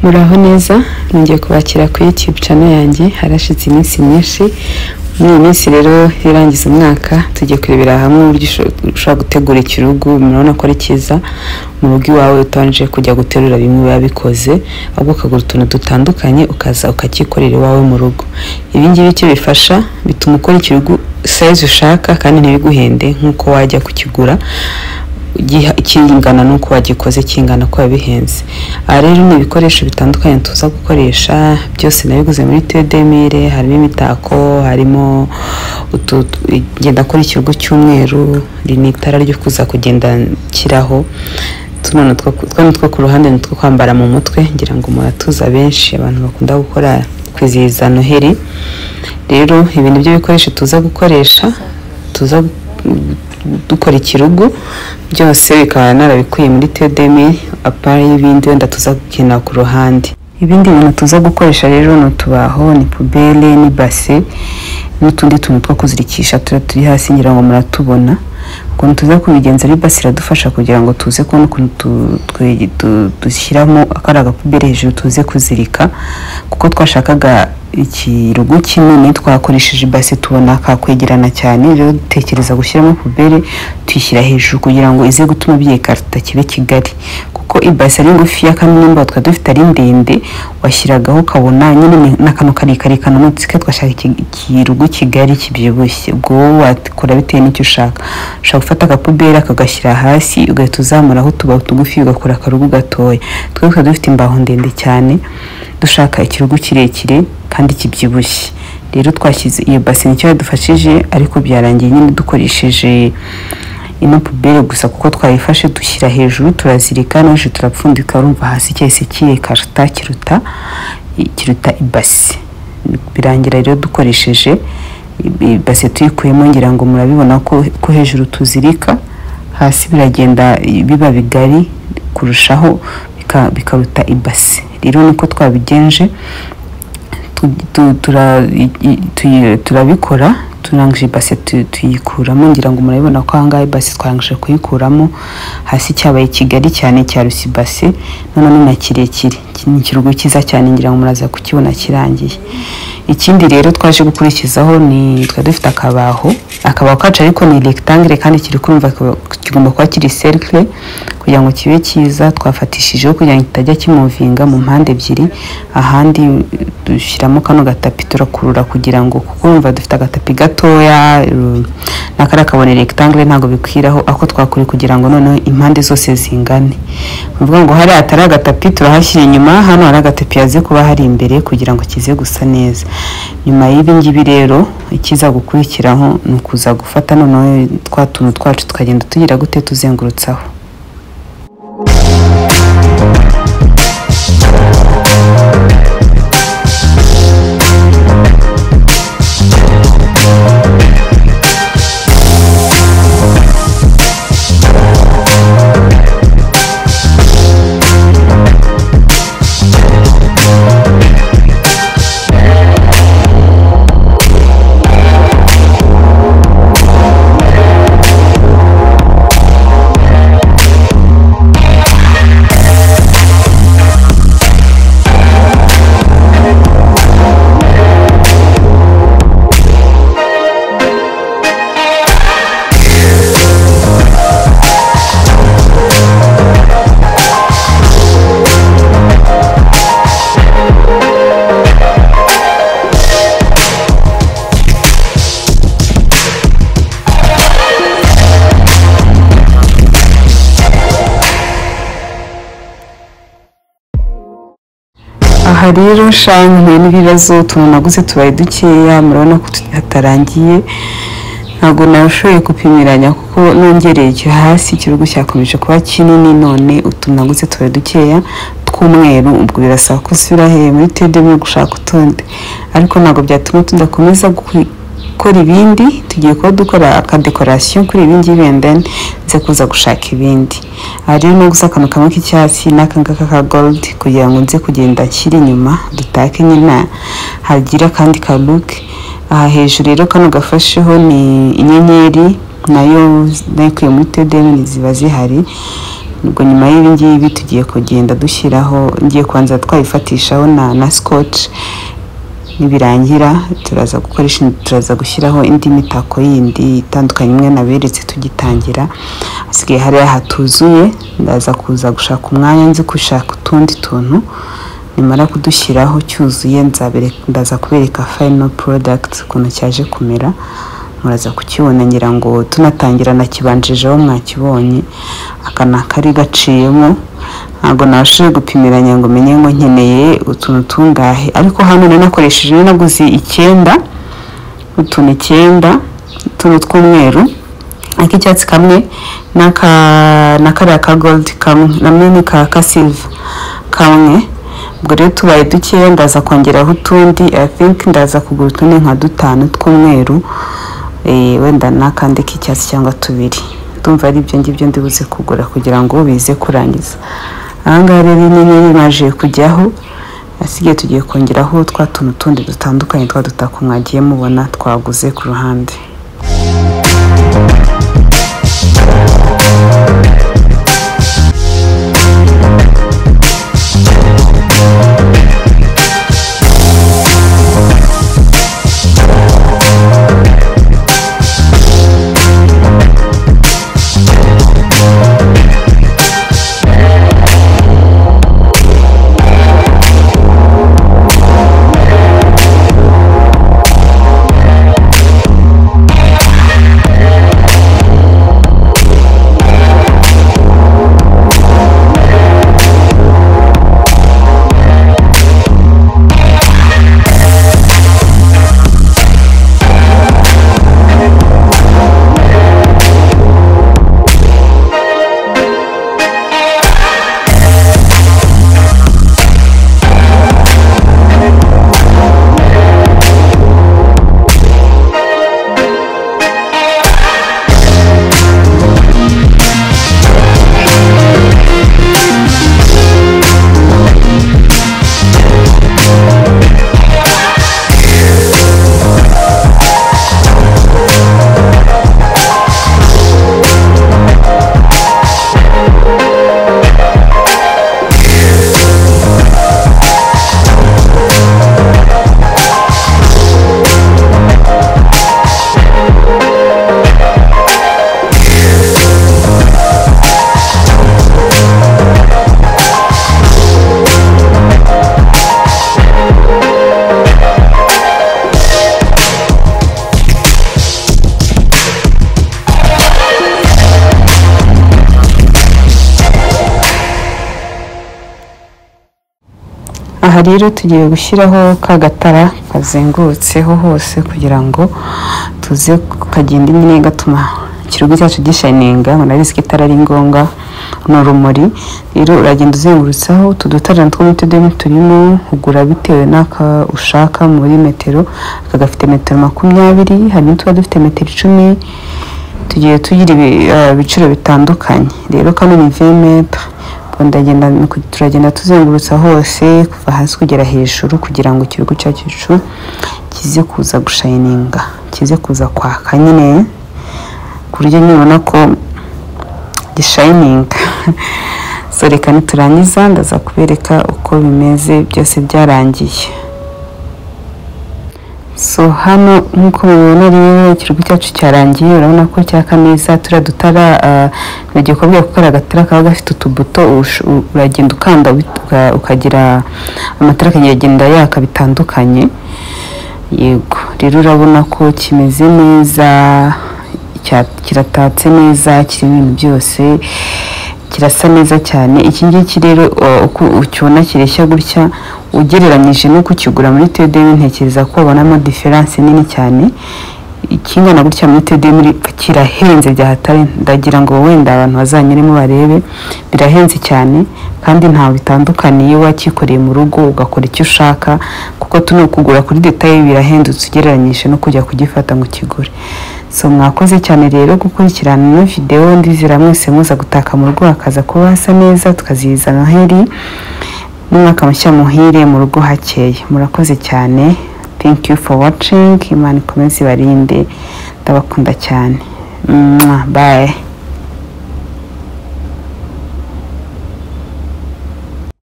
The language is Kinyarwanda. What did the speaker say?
Muraho neza, nongeye kubakira kuri YouTube channel yanjye. Harashize iminsi myinshi. Muri iyi minsi rero irangiza umwaka, tugiye kurebera hamwe uburyo ushobora gutegura ikirugu. Murabona ko ari cyiza mu rugo iwawe, utabanje kujya guterura bimwe biba bikoze, ahubwo ukagura utuntu dutandukanye ukaza ukakikorera iwawe mu rugo. Ibi ngibi icyo bifasha, bituma ukora ikirugu size ushaka kandi ntibiguhende nk'uko wajya kukigura kingana n'uko wagikoze kingana ko bihenze. Aha rero ni ibikoresho bitandukanye tuza gukoresha, byose nabiguze muri Tedemire. Harimo imitako, harimo genda akora ikirugu cy'umweru, ni itara ryo kuza kugenda nshyiraho. Tuno two ku ruhande ni two kwambara mu mutwe, ngira ngo muratuza benshi abantu bakunda gukora kwizihiza Noheli. Rero ibi ni byo bikoresho tuza gukoresha tuza dukora ikirugu, byose bikaba narabikuye muri Tedemi, apart y'ibindi wenda tuza gukina ku ruhande. Ibindi bintu tuza gukoresha rero ni utubaho, ni poubelle, ni base n'utundi tuntu two kuzirikisha tuba turi hasi, ngira ngo muratubona ukuntu tuza kubigenza. Ari base iradufasha kugira ngo tuze kubona ukuntu dushyiramo akari agapubere hejuru tuze kuzirika, kuko twashakaga ikirugu kinini twakoresheje ibase tubona kakwegerana cyane. Rero dutekereza gushyiramo pubere tuyishyira hejuru kugira ngo ize gutuma byikarita kibe kigari, kuko ibase ari ngufiya kandi nimba twari dufite ari ndende washyiragaho ukabona nyine n'akantu karekare kananutse. Twashaka ikirugu kigari kibyibushye. Ubwo wowe wakora bitewe n'icyo ushaka. Ushobora gufata akapubere akagashyira hasi ugahita uzamuraho utubaho tugufi ugakora akarugu gatoya. Twebwe dufite imbaho ndende cyane, dushaka ikirugu kirekire kandi kibyibushye. Rero twashyize iyo base, nicyo yadufashije, ariko byarangiye nyine dukoresheje ino pubere gusa, kuko twayifashe dushyira hejuru turazirika no hejuru turapfundika. Urumva hasi cyahise kiyekarita kiruta ibase. Birangira rero dukoresheje ibase tuyikuyemo, ngira ngo murabibona ko hejuru tuzirika, hasi biragenda biba bigari kurushaho bikaruta ibase. Rero niko twabigenje, turabikora turangije ibase tuyikuramo. Ngira ngo murabibona ko ahangaha ibase twarangije kuyikuramo, hasi cyabaye kigari cyane cyarusa ibase, none ni na kirekire. Ni ikirugu cyiza cyane, ngira ngo muraza kukibona kirangiye. Ikindi rero twaje gukurikizaho ni twari dufite akabaho. Akabaho kacu ariko ni rectangle kandi kiri kumva kigomba kuba kiri cercle kugira ngo kibe cyiza. Twafatishijeho kugira ngo kitajya kimuvinga mu mpande ebyiri, ahandi dushyiramo kano gatapi turakurura kugira ngo, kuko urumva dufite agatapi gatoya n'akari kabone rectangle ntabwo bikwiraho, ako twakuri kugira ngo noneho impande zose zingane. Uvuga ngo hari atari agatapi turahashyira inyuma, hano hari agatapi yaze kuba hari imbere kugira ngo kize gusa neza. Nyuma y'ibi ngibi rero ikiza gukurikiraho ni ukuza gufata noneho twa tuntu twacu tukagenda tugira gute tuzengurutsaho. Aha rero shankuye n'ibibazo, utuntu naguze tubaye dukeya, murabona ko hatarangiye. Ntabwo nashoboye gupimiranya kuko nongereye icyo hasi ikirugu cyakomeje kuba kinini, none utuntu naguze tubaye dukeya tw'umweru. Ubwo birasaba ko usubira he muri Tedemi gushaka utundi, ariko ntabwo byatuma tudakomeza gukora ibindi. Tugiye kuba dukora akadekorasiyo kuri ibi ngibi and then nze kuza gushaka ibindi. Aha rero naguze akantu kamwe k'icyatsi n'aka ngaka ka gold kugira ngo nze kugenda nshyira inyuma dutake nyine hagira akandi ka look. Aha hejuru rero kano gafasheho ni inyenyeri, nayo nayikuye muri Tedemi ziba zihari. Ubwo nyuma y'ibi ngibi tugiye kugenda dushyiraho, ngiye kubanza twayifatishaho na scotch. Nibirangira turaza gukoresha, turaza gushyiraho indi mitako yindi itandukanye imwe naberetse tugitangira. Hasigaye hariya hatuzuye, ndaza kuza gushaka umwanya nzi gushaka utundi tuntu, nimara kudushyiraho cyuzuye ndaza kubereka final product ukuntu cyaje kumera, muraza kukibona. Ngira ngo tunatangira nakibanjijeho mwakibonye, aka ni akari gaciyemo, ntabwo nabashije gupimiranya ngo menye ngo nkeneye utuntu tungahe, ariko hano nari nakoresheje, nari naguze 9, utuntu 9, utuntu tw'umweru, ak'icyatsi kamwe na kariya ka gold kamwe na mini ka silver kamwe. Ubwo rero tubaye dukeya, ndaza kongeraho utundi. I think ndaza kugura utundi nka 5 tw'umweru, wenda n'akandi k'icyatsi cyangwa 2. Ndumva ari ibyo ngibyo ndibuze kugura kugira ngo bize kurangiza. Aha ngaha rero inyenyeri imaze kujyaho, asigaye tugiye kongeraho twa tuntu tundi dutandukanye twa dutako mwagiye mubona twaguze ku ruhande. Aha rero tugiye gushyiraho ka gatara kazengurutseho hose kugira ngo tuze kagenda nyine gatuma ikirugu cyacu gishininga. Murabizi ko itara ari ngombwa, ni urumuri. Rero uragenda uzengurutsaho utu dutara two muri tudemi turimo, ugura bitewe n'aka ushaka muri metero. Aka gafite metero 20, hari n'utuba dufite metero 10, tugiye tugira ibiciro bitandukanye. Rero kano ni 20 metre. Turagenda tuzengurutsa hose kuva hasi kugera hejuru kugira ngo ikirugu cyacu kize kuza gushininga, kize kuza kwaka nyine ku buryo nibona ko gishininga. So reka niturangiza ndaza kubereka uko bimeze byose byarangiye. So hano nkuko mubibona rero ikirugu cyacu cyarangiye, urabona ko cyaka neza. Turiya dutara nagiye kubabwira ko kariya gatara kaba gafite utubuto, uragenda ukanda ukagira amatara akagenda yaka bitandukanye. Yego rero urabona ko kimeze neza, kiratatse neza, kirimo ibintu byose, kirasa neza cyane. Iki ngiki rero uko ukibona kireshya gutya ugereranyije no kukigura muri TDM, ntekereza ko wabonamo difference nini cyane. Ikingana gutya muri TDM kirahenze bya hatari, ndagira ngo wenda abantu bazanyuremo barebe, birahenze cyane kandi ntawe bitandukaniye wakikoreye mu rugo ugakora icyo ushaka, kuko tuno kugura kuri detail birahendutse ugereranyije no kujya kugifata ngo kigure. So mwakoze cyane rero gukurikirana ino video, ndizera mwese muza gutaka mu rugo hakaza kuba hasa neza, tukazihiza Noheli n'umwaka mushya muhire mu rugo hakeye. Murakoze cyane, thank you for watching. Imana ikomeze ibarinde, ndabakunda cyane. Bye.